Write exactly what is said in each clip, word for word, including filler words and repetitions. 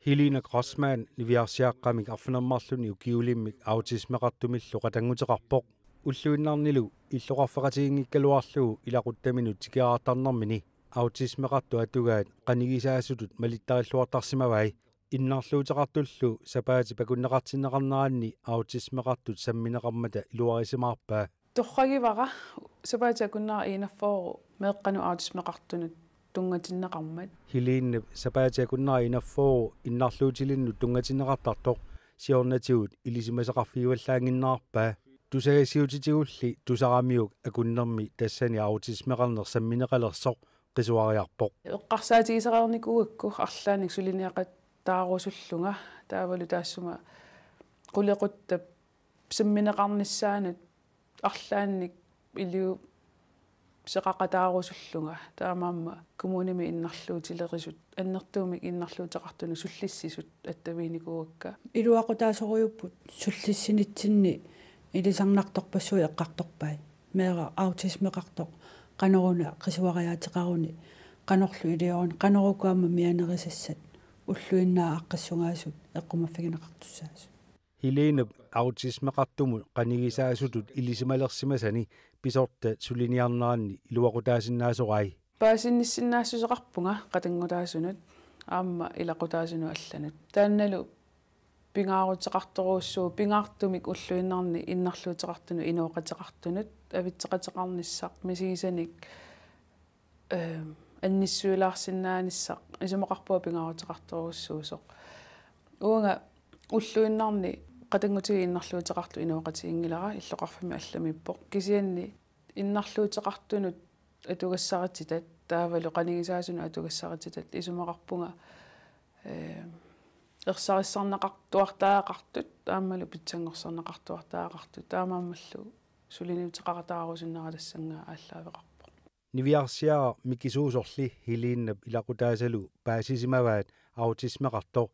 Helene Grossmann niviarsiaqqamik arfineq-marlunnik ukiulimmik autismeqartumillu qatannguteqarpoq. Ulluinnarnilu illoqarfeqatiginngikkaluarlugu ilaquttaminut tikeraartarnermini autismeqartut atugaat qanigisaasutut malittarilluartarsimavai. Innarluuteqartullu sapaatip akunneqartinneqarneranni autismeqartut sammineqarmata iluarisimaarpaa. Torragivara sapaatip akunnera enogfyrre meeqqanut autismeqartunut tunngatinneqarmat. Helenep sapaatip akunnera enogfyrre innarluutilinnut tunngatinneqartartoq siornatigut ilisimasaqarfigivallaannginnerarpaa. Tusagassiutitigulli tusaramiuk akunnermi tassani autismeqarneq sammineqalersoq qisuariarpoq. Eqqarsaatigisareernikuugakku arlaannik suliniaqataarusullunga taavalu taassuma qulequttap sammineqarnissaanut arlaannik iliuuseqaqataarusullunga, taamaammat kommunimi innarluutilerisut annertuumik innarluuteqartunut sullissisut attaviginikuuakka. Iluaqutaasorujuupput sullissinitsinni ilisarnartorpassuit eqqartorpai. Meeraq autismeqartoq qanoruna qisuariaateqaruni, qanorlu ilioruni, qanorukua aamma mianerisassat ulluinnarni aaqqissugaasut eqqumaffigineqartussaasut. Helenep autismeqartumut qanigisaasutut ilisimalersimasani pisortat suliniarneranni iluaqutaasinnaasorai. Paasinnissinnaassuseqarpunga qatanngutaasunut aamma ilaqutaasunut allanut. Taannalu pingaaruteqartorujussuuvoq pingaartumik ulluinnarni innarluuteqartunut inooqateqartunut avitseqateqarnissaq misigisanik, eh, annissuilaarsinnaanissaq isumaqarpunga pingaaruteqartorujussuusoq. Uanga ulluinnarni qatanngutigiit innarluuteqartut inooqatiginngilara, illoqarfimmi allamiippoq. Kisianni innarluuteqartunut atugassarititat taavalu qanigisaasunut atugassarititat isumaqarpunga, eh, ersarissarneqartuartariaqartut aammalu pitsanngorsarneqartuartariaqartut, taamaammallu suliniuteqaqataarusunnera tassannga aallaaveqarpoq. Niviarsiaraq mikisuusorli Helenep ilaqutaasalu paasisimavaat autismeqartoq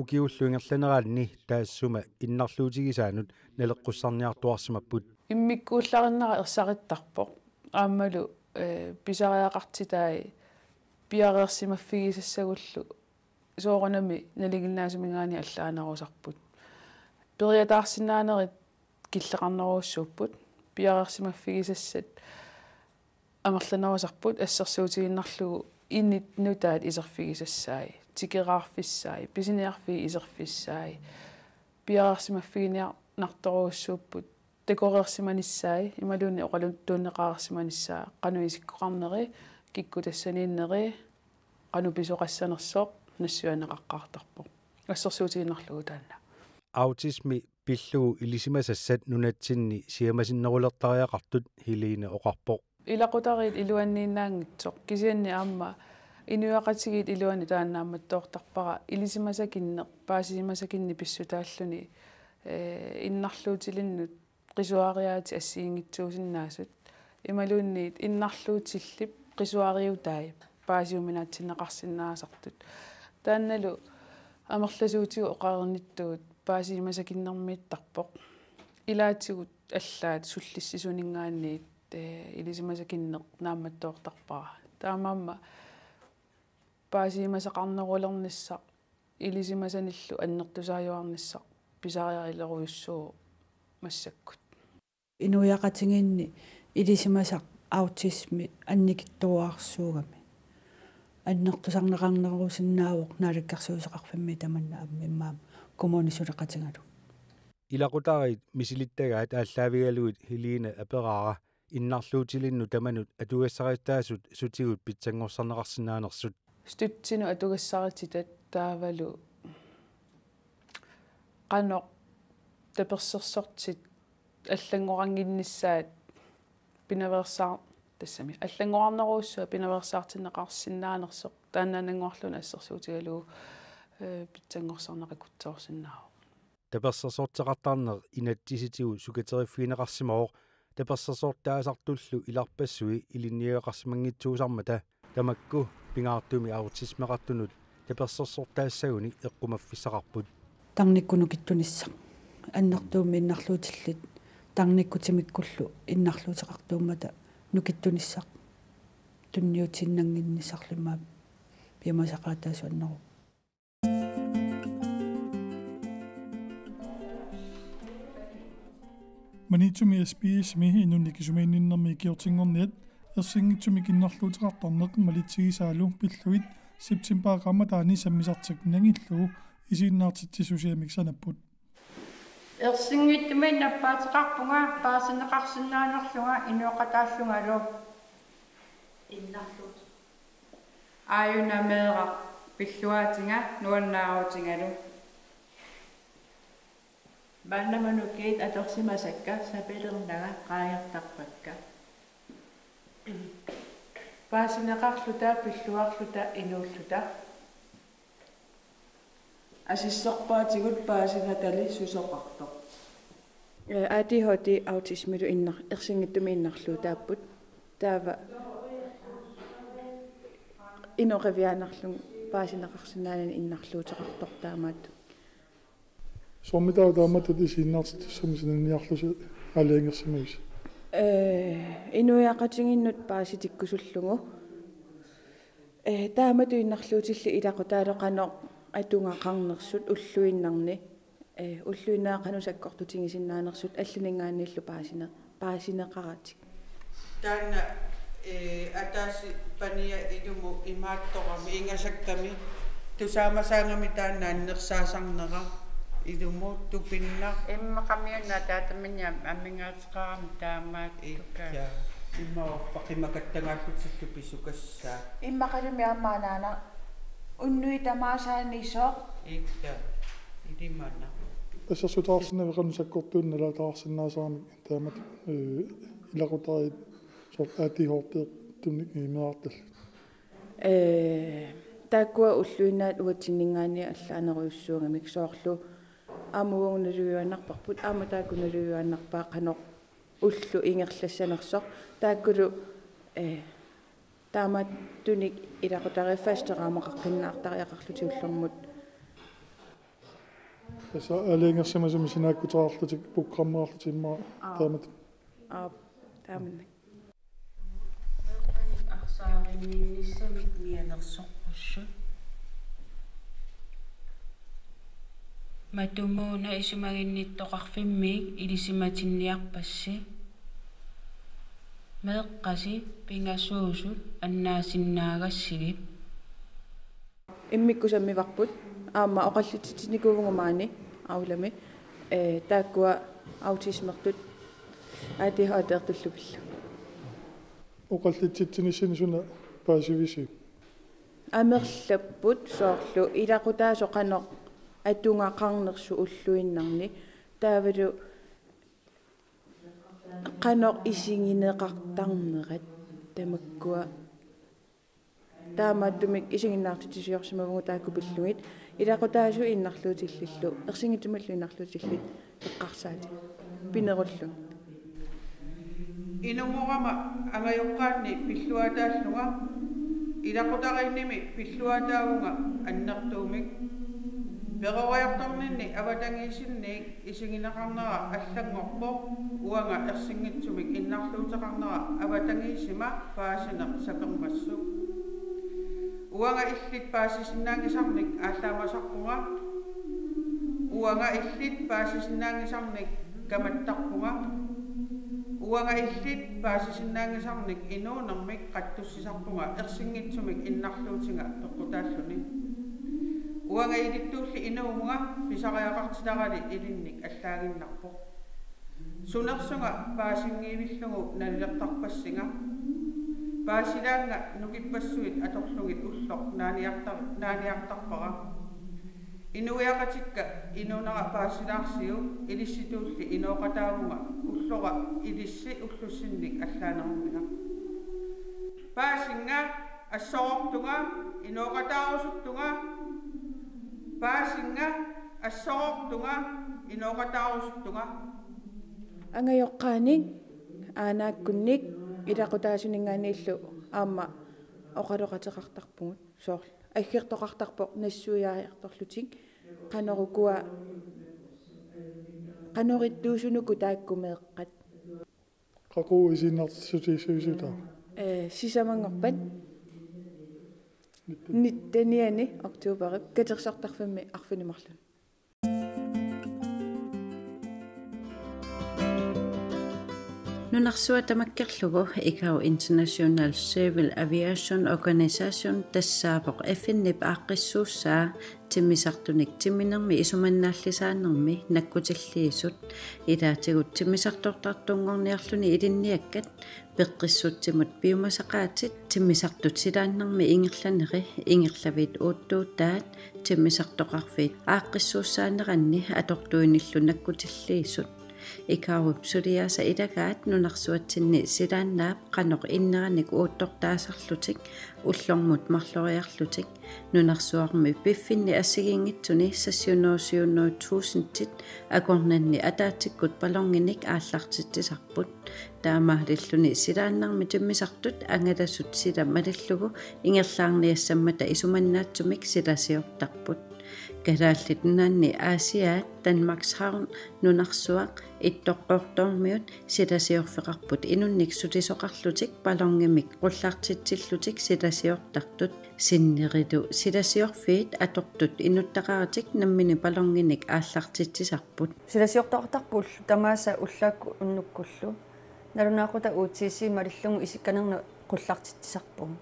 ukiullu ingerlaneranni taassuma innarluutigisaanut naleqqussarniartuarsimapput. Immikkuullarinnera ersarittarpoq. Aammalu, eh, pisariaqartitai piareersimaffigisassagullu soorunami nalinginnaasuminngaanniit allaanerusarput. Periataarsinnaanerit killeqarnerujussuupput. Piareersimaffigisassat amerlanerusarput, assersuutigiinnarlugu init nutaat iserfigisassai, tikeraarfissai, pisiniarfiit iserfissai, piareersimaffiginiarnartorujussuupput, takoreersimanissai imaluunniit oqaluttuunneqareersimanissaa, qanoq isikkoqarneri, kikkut tassaniinneri, qanoq pisoqassanersoq nassuiaanneqaqqaartarpoq. Assersuutigiinnarlugu taanna. Autismi pillugu ilisimasassat nunatsinni siammasinnerulertariaqartut Helene oqarpoq. Ilaqutariit iluaniinnaanngitsoq, kisianni aamma inuiaqatigiit iluanni taanna naammattoortarpara, ilisimasakinneq paasisimasakinneq pissutaalluni, eh, innarluutilinnut qisuariaatit assigiinngitsuusinnaasut imaluunniit innarluutillip qisuariutai paasiuminaatsinneqarsinnaasartut. Taannalu amerlasuutigut oqarnittut paasisimasakinnermiittarpoq. Ilaatigut allaat sullissisuninngaanniit, eh, ilisimasakinneq naammattoortarpara. Taamaammat paasisimasaqarnerulernissaq ilisimasanillu annertusaajuarnissaq pisarialerujussuuvoq massakkut. Inuiaqatigiinni ilisimasaq autismi annikitsuararsuugami. Annertusarneqarnerusinnaavoq Naalakkersuisoqarfimmi tamanna aamma immaqa kommuni suleqatigalugu. Ilaqutariit misilittagaat aallaavigalugit Helene aperaara innarluutilinnut tamanut atugassarititaasut sutigut pitsanngorsarneqarsinnaanersut. Støttinut atugassarititat taavalu qanoq tapersersortit allanngorannginnissaat pinaveersaa-, tassami allanngorarnerujussuaq pinaveersaartinneqarsinnaanersoq taannaannanguarluunniit assersuutigalugu, eh, pitsanngorsarneq akutsoorsinnaavoq. Tapersersorteqartarneq inatsisitigut sukateriffigineqarsimavoq, tapersersortaasartullu ilarpassui ilinniagaqarsimanngitsuusarmata tamakku pingaartumik autismeqartunut tapersersortaassaguni eqqumaffissaqarput. Tarnikkut nukittunissaq. Annertuumik innarluutillit tarnikkut timikkullu innarluuteqartuummata nukittunissaq. Tunniutiinnannginnissarlu immaqa piumasaqaataasut anneruvoq. Maniitsumi S P S-imi inunnik isumaginninnermi ikiortinngorniat ersinngitsumik innarluuteqartarneq malitsigisaalu pillugit septembarip qaammataani sammisartik nangillugu isiginnaartitsissusiamik sanapput. Ersinngitsumik nappaateqarpunga paasineqarsinnaanerlunga inooqataallungalu. Innarluut. Aajuna meeraq pilluaatinga nuannaarutigalu. Maannamut nukiit atorsimasakka sapilernanga qaangertarpakka. Paasineqarluta pilluarluta inuulluta. Asissorpaatigut paasinatali susoqartoq. Ee, A D H D autismilu innar-, ersinngitsumik innarluutaapput. Taava inooqaviaannarlugu paasineqarsinnaanani innarluuteqartoq taamaattumik. Soormitaava taamatut isiginnaartitsissummik sinanniarlusi aalajangersimavisi? Ee, inuiaqatigiinnut paasitikkusullugu. Ee, taamatut innarluutillit ilaqutaalu qanoq atugaqarnersut ulluinnarni. Ee, ulluinnarni qanoq sakkortutigisinnaanersut allaninngaanniillu paasine-, paasineqaratik. Taanna, ee, ataaseq pania ilumut imaattorami ingasakkami tusaamasaagami taanna annersaasarnera ilumut tupinnaq. Immaqamiunna taataminni am-, amingaateqarami taamaattuka. Ikka. Immaqa qimakattangaarlutillu pisukassaaq. Immaqalumi aamma anaana unnuit tamaasaanisoq. Ikka. Ilimana. Assersuutaarsinnaavit qanoq sakkortuunik nalaataarsinnaasaramik taamatut, ee, ilaqutariit soorlu A D H D-tunik imeerartallit? Ee, taakkua ulluinnaat uatsinninngaanniit allaanerujussuugamik soorlu aamma uagut naligiuaannarparput, aamma taakku naligiuaannarpaat qanoq ulloq ingerlassanersoq. Taakkulu, ee, taamaattunik ilaqutariit fastelavemaqaqqinnaartariaqarlutik ullormut. Tassa aalajangersimasumik sinaakkuteqarlutik programmeqarlutik immaqa. Aap. Taamatut. Aap, taamannak. Meeqqanik arsaarinninnissamik mianersoqqussut. Matumuuna isumaginnittoqarfimmiit ilisimatinniarpassi. Meeqqasi pingasuusut annaasinnaagassiuk. Immikkut sammivarput, aamma oqallitsitsinikuuvugut maani aulami, ee, taakkua autismertut A D H D-rtullu pillugit. Oqallitsitsinissani suna paasivisiuk? Amerlapput soorlu ilaqutaasoq qanoq atugaqarnersut ulluinnarni. Taavalu qanoq isigineqartarnerat tamakkua. Taamaattumik isiginnaartitsisiorsimavugut taakku pillugit. Ilaqutaasut innarluutillillu, ersinngitsumillu innarluutillit eqqarsaatit. Pinerullugit. Inunngorama angajoqqaanni pilluaataallunga, ilaqutariinnimi pilluaataavunga annertuumik. Peroriartorninni avatangiisinniit isigineqarnera allanngorpoq, uanga ersinngitsumik innarluuteqarnera avatangiisima paasineq sapermassuk. Uanga illit paasisinnaanngisarnik aallaamasarpunga. Uanga illit paasisinnaanngisarnik kamattarpunga. Uanga illit paasisinnaanngisarnik inuunermik qattussisarpunga ersinngitsumik innarluutiga peqqutaalluni. Uanga ilittuulli inuuvunga pisariaqartitarali ilinnik allaaginnarpoq. Sunersunga paasinngivillugu nalilertarpassinga. Paasilaannga nukippassuit atorlugit ulloq naaniartar-, naaniartarpara. Inuiaqatikka inuunera paasilaarsiuk, ilissituulli inooqataavunga ullora ilissi ullussinnik allaanerummiga. Paasinnga, assoroortunga, inooqataarusuttunga. Paasinnga, assoroortunga, inooqataarusuttunga. Angajoqqaanik, aanaakkunnik, ilaqutaasuninngaanniillu aamma oqaloqateqartarpugut. Soorlu aggertoqartarpoq nassuiaajartorlutik. Qanorukua, qanorittuusunuku taakku meeqqat. Qaqugu isiginnaartitsissutigisaviuk taava? Ee, sisamanngorpat. Nittenianni oktoberip katersortarfimmi arfineq-marlunni. Nunarsuaq tamakkerlugu ICAO, International Civil Aviation Organization, tassaavoq F N-ip aaqqissuussaa timmisartunik timminermi isumannaallisaanermi nakkutilliisut. Ilaatigut timmisartortartunngorniarluni ilinniakkat peqqissutsimut piumasaqaatit timmisartut silaannarmi ingerlaneri ingerlavit uuttuutaat timmisartoqarfiit aaqqissuussaaneranni atortuinillu nakkutilliisut. ICAO-p suliaasa ilagaat nunarsuatsinni silaannaap qanoq inneranik uuttortaasarlutik ullormut marloriarlutik. Nunarsuarmi piffinni assigiinngitsuni seks hundrede syv hundrede tusindit akornanni ataatsikkut balloninik aallartitsisarput. Taamaalilluni silaannarmi timmisartut angalasut sila malillugu ingerlaarniassammata isumannaatsumik silasiortarput. Kalaallit Nunaanni Aasiaat Danmarkshavn nunarsuaq Ittoqqortoormiut silasiorfeqarput inunnik sulisoqarlutik ballonimik qullartitsillutik silasiortartut. Sinnerilu silasiorfiit atortut inuttaqaratik nammineq balloninik aallartitsisarput. Silasiortoqartarput ullut tamaasa ullaakkut unnukkullu. Nalunaaqutaq U T C malillugu isikkanerni qullartitsisarpugut.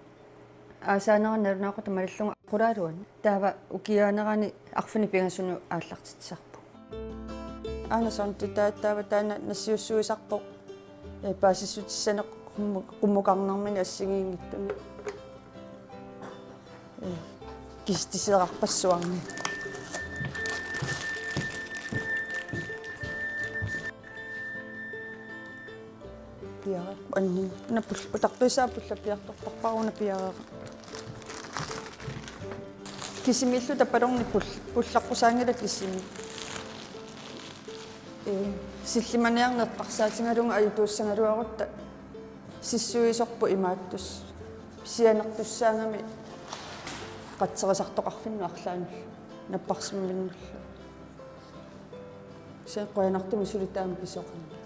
Aasaanerani nalunaaqutaq malillugu qulaaluani. Taava ukiaanerani arfineq-pingasunut aallartitsisarpugut. Aana soorlu taava taanna nassiussuisarpoq. Ee, paasissutissanik qummu-, qummukarnermini assigiinngitsuni. Ee, kisitsisiorarpassuarnik. Piara. Anni. Una pul-, utarpisaa pullappiartortarpara una piara. Kisimiilluta balloni pul-, pullaqqusaanngilaq kisimi. Ee, sillimaniarneq eqqarsaatigalugu ajutuussagaluarutta sissuisorput imaattussaq. Sianertussaagami qatserisartoqarfinnut arlaannullu. Napparsimminnullu. Kisianni qujanartumik suli taama pisoqarnera.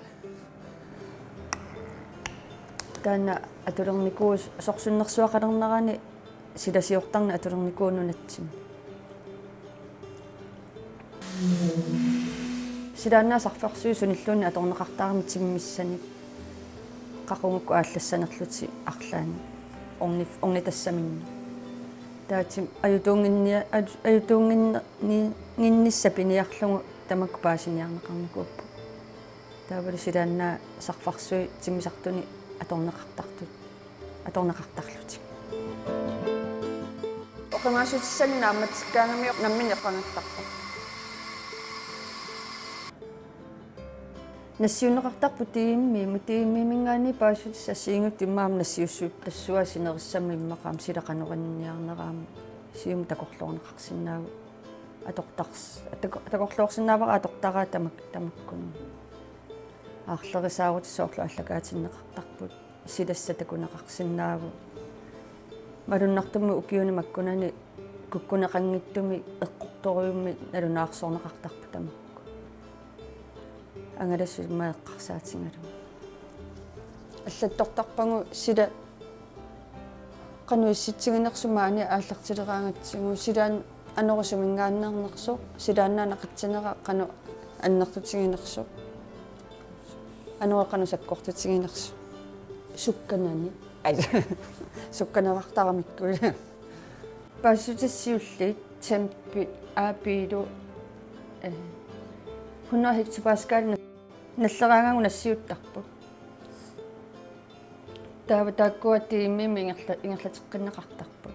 Taanna atulernikuuvoq sorsunnersuaqalernerani silasiortarneq atulernikuuvoq nunatsinni. Silaannaat sarfarsuit sunilluunniit atorneqartarami timmissanik. Qaqugukkut aallassanerlutik arlaannik ornif-, ornitassaminnik. Taava ajutuunnginnia-, aju-, ajutuunnginni-, nginnissaq piniarlugu tamakku paasiniarneqarnikuupput. Taavalu silaannaat sarfarsuit timmisartunik atorneqartartut, atorneqartarlutik. Oqimaassutissanik naammatsikkaangamiuk nammineq eqqagattarpoq. Nassiunneqartarput tiimimik, tiimiminngaanniit paasissutissat assigiinngitsut immaqa aamma nassiussuutassuupput sinerissami immaqa aamma sila qanoq inniarnera aamma siumut takorloorneqarsinnaavugut atortars-, tako-, takorloorsinnaavara atortaraa tamak-, tamakkununnga. Aarlerisaarutissat soorlu aallakaatinneqartarput. Silassat takuneqarsinnaavugut. Malunnartumik ukiuni makkunani kukkuneqanngitsumik eqqortorujummik nalunaarsorneqartarput tamakku. Angalasut immaqa eqqarsaatigalugu. Allattortarpagut sila qanoq issitsiginersoq maani aallartileraangatsigu, silaannaap anori suminngaanneernersoq, silaannaap naqitsinera qanoq annertutiginersoq. Anori qanoq sakkortutiginersoq. Sukkanani. Ai. Sukkanerartaramikku. Paasissutissat siulliit, tempi, A B-lu, eh, hundrede hectopascal nalleraangagu nassiuttarput. Taava taakkua tiimimik ingerla-, ingerlateqqinneqartarput.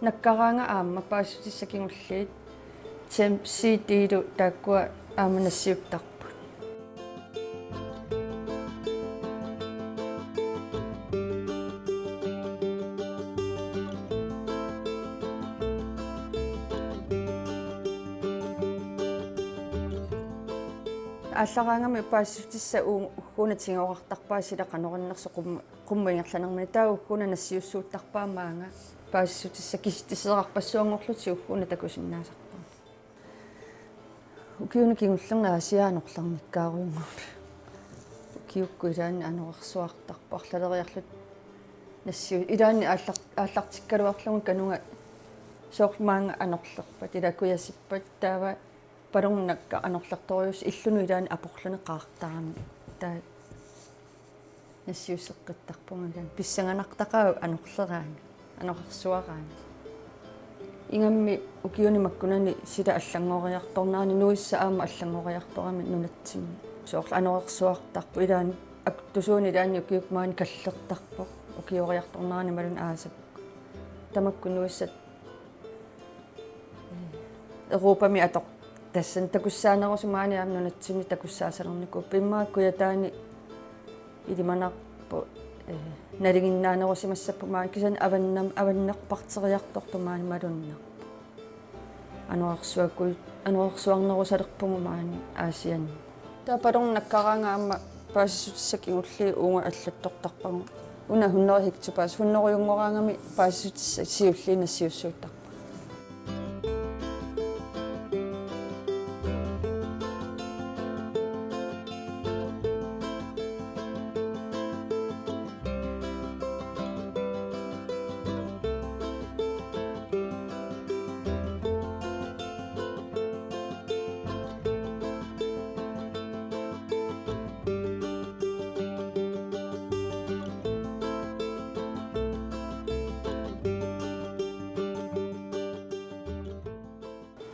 Nakkaraangat aamma paasissutissat kingulliit, temp C D-lu taakkua aamma nassiuttarput. Aallaraangami paasissutissat u-, ugguuna tigoorartarpaat sila qanoq innersoq qum-, qummut ingerlanermini, taava ugguuna nassiussuuttarpaat maanga. Paasissutissat kisitsisiorarpassuanngorlutik ugguuna takusinnaasarpagut. Ukiuni kingullerni Aasiaat anorlernikkaarujummata. Ukiukkut ilaanni anorersuartarput arlaleriarluta nassiu-, ilaanni aallar-, aallartikkaluarlugu kanunga soorlu maanga anorlerpat, ilaa kujasippat, taava ballonit anorlertorujussat illunut ilaanni aporluni qaartarami. Taava Nassiusseqqittarpunga taanna pissanganartaqaaq anorleraanni, anorersuaraanni. Ingammik ukiuni makkunani sila allanngoriartornerani nuissa aamma allanngoriartorami nunatsinni. Soorlu anorersuartarpoq ilaanni aktusuuni ilaanni ukiukkut maani kallertarpoq ukioriartornerani imaluunniit aasap. Tamakku nuissat Europami atoq tassani takussaanerusumik maani aamma nunatsinni takussaasalernikuupput. Immaqa Kujataani ilimanarpoq, eh, nalinginnaanerusimassapput maani kisianni avannam-, avannerparteriartortoq maani malunnarpoq. Anorersuakku-, anorersuarnerusalerpugut maani Aasianni. Taava ballon nakkaraangat aamma paasissutissat kingulliit uunga allattortarpagut. Una hundrede hektar paas-, hundredejunngoraagamik paasissutissat siulliit nassiussuuttarpagut.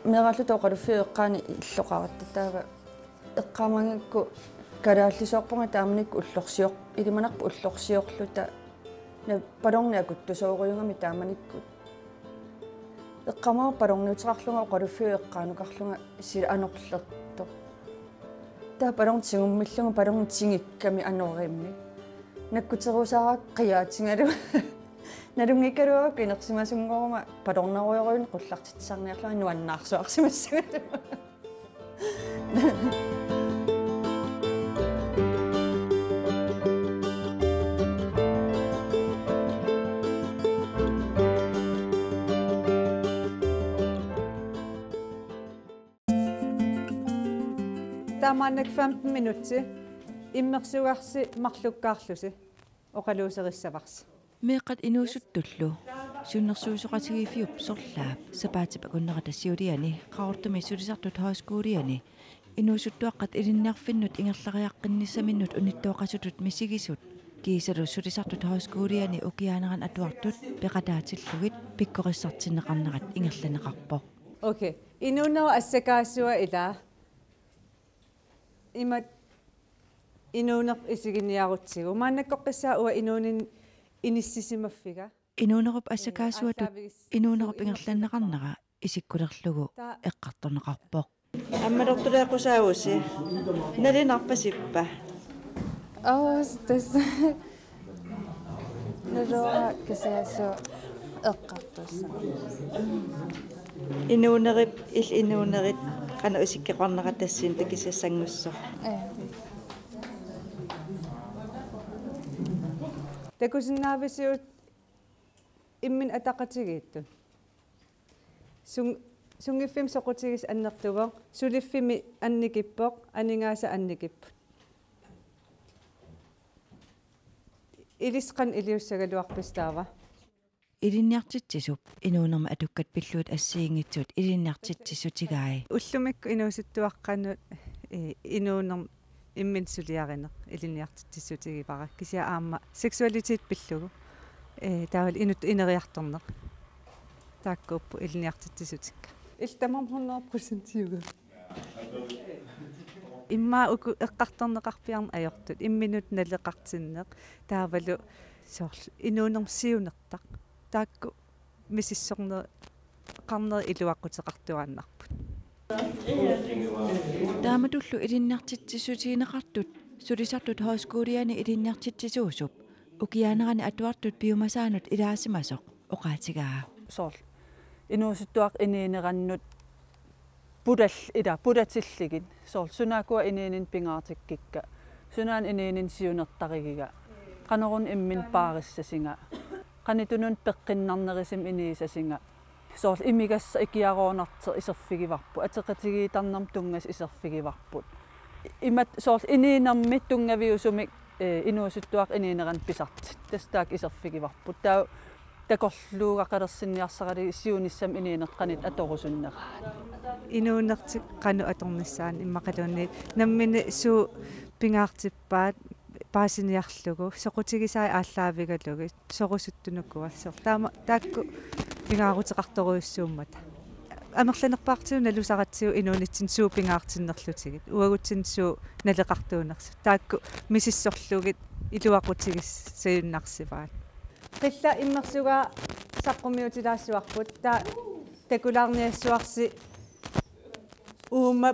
Meeraalluta oqaluffiup eqqaani illoqaratta taava eqqaamagigakku kalaallisoorpunga taamanikkut ullorsior-, ilimanarpoq ullorsiorluta na-, balloni akuttusoorujugami taamanikkut. Eqqaamavara balloniuteqarlunga oqaluffiup eqqaanukarlunga sila anorlertoq. Taava balloni tigummillunga balloni tigikkami anorimmi. Nakkuterusaaraakku qiaatigalugu. Nalunngikkaluarakku inersimasunngoruma ballonnerujorujunik qullartitsisarniarlunga nuannaarsuarsimassagaluarlunga. Taamaannak femten minutsi immersugarsi marlukkaarlusi oqaluuserissavarsi. Meeqqat inuusuttullu siunnersuisoqatigiiffiup sorlaap sapaatip akunnerata siuliani Qaqortumi sulisartut højskoliani inuusuttuaqqat ilinniarfinnut ingerlariaqqinnissaminnut unittooqasutut misigisut kiisalu sulisartut højskoliani ukiaanerani atuartut peqataatillugit pikkorissartinneqarnerat ingerlanneqarpoq. Okay. Inuunerup assakaasua ilaa. Imatut inuuneq isiginiarutsigu. Maannakkoqqissaaq uanga inuuninni inissisimaffiga. Inuunerup assakaasuatut inuunerup ingerlanneqarnera isikkulerlugu eqqartorneqarpoq. Ammalortuleeqqusaavusi. Nalinarpasippa? Aa, tassa. Naluara kisianni eqqartussaq. Inuunerip, illit inuunerit, qanoq isikkoqarnera tassani takusassanngussooq. Ee. Takusinnaavisiuk imminut ataqatigiittut? Sun-, sunngiffimmi soqutigisoq annertuvoq, suliffimmi annikippoq, aningaasat annikipput. Ilissi qanoq iliussagaluarpisi taava? Ilinniartitsisup inuunermi atukkat pillugit assigiinngitsut ilinniartitsissutigai. Ullumikkut inuusuttuaqqanut, eh, inuunermi imminut suliarineq ilinniartitsissutigivara. Kisianni aamma seksualitet pillugu. Eh, taavalu inuttut ineriartorneq. Taakkuupput ilinniartitsissutikka. Illit tamarmik hundrede procentiugavit. Immaqa uku eqqartorneqarpiarneq ajortut. Imminut naleqartinneq. Taavalu soorlu inuunermi siunertaq. Taakku misissorneqarnerit iluaquteqartuaannarput. Taamatullu ilinniartitsissutigineqartut sulisartut højskoliani ilinniartitsisuusup ukiaanerani atuartut piumasaanut ilaasimasoq oqaatigaa. Soorlu inuusuttuaqqat inuunerannut pulal-, ila pulatillugit. Soorlu sunaakkua inuuninni pingaartikkikka. Sunaana inuuninni siunertarigiga. Qanoruna imminut paarissasunga. Qanoq tununut peqqinnarnerusumik inuussasunga. Soorlu imigassaq ikiaroornartoq iserfigivarput. Ateqatigiittarnermut tunngasoq iserfigivarput. Imatut soorlu inuunermi tunngaviusumik, eh, inuusuttuaqqat inuuneranni pisartut. Tassa taakku iserfigivarput. Taava takorluugaqalersinniarsaralugit siunissami inuuneq qanoq atorusunneraat. Inuunertik qanoq atornissaannik immaqaluunniit nammineq suut pingaartippaat paasiniarlugu soqutigisai aallaavigalugit sorusuttunukua soorlu taama taakku pingaaruteqartorujussuummata. Amerlanerpaartigut nalusaratsigu inuunitsinni suut pingaartinnerlutigit uagutsinnut suut naleqartuunersut taakku misissorlugit iluaqutigissajunnarsivaat. Qillat immersugaat saqqummiutilaassuarput taava takulaarniassuarsi uuma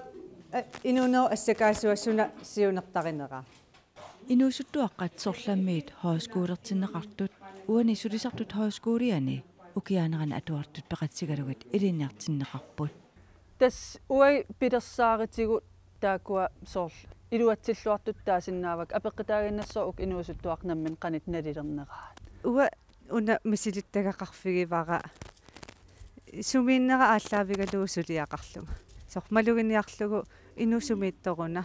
inuunerup assakaasua suna siunertarineraa. Inuusuttuaqqat sorlammiit højskolertinneqartut uani sulisartut højskoliani ukiaanerani atuartut peqatigalugit ilinniartinneqarput. Tassa uagut pilersaarutigut taakkua soorlu iluatsilluartut taasinnaavakka apeqqutaaginnassaaq uku inuusuttuaqqat namminneq qanoq nalilerneraat. Uanga una misilittagaqarfigivara sumiinnera aallaavigalugu suliaqarlunga. Soorlu maluginiarlugu inuusumiittoruna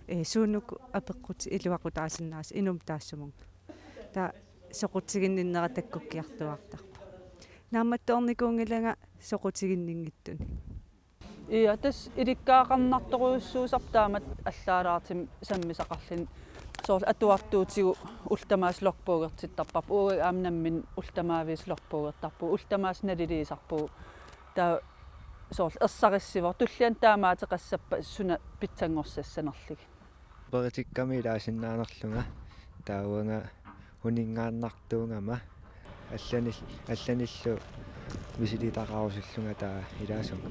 ee suunuku apeqqutit iluaqutaasinnaasut inummut taassumunnga. Taava soqutiginninnera takkukkiartuaartarpoq. Naammattoornikuunngilanga soqutiginninngitsunik. Ia tassa ilikkagaqarnartorujussuusarpoq taamatut allaalaartumik sammisaqarluni soorlu atuartuutigut ullut tamaasa logboogertittarparput uagut aamma namminneq ullut tamaaviisa logboogertarpugut ullut tamaasa naliliisarpugut taava soorlu ersarissivoq tulliani taamaateqassappat suna pitsanngorsassanerlugit. Peritikkamik ilaasinnaanerlunga taavunga huninngaannartuugama allanil allanillu misilitaqarusullunga taava ilaasunga.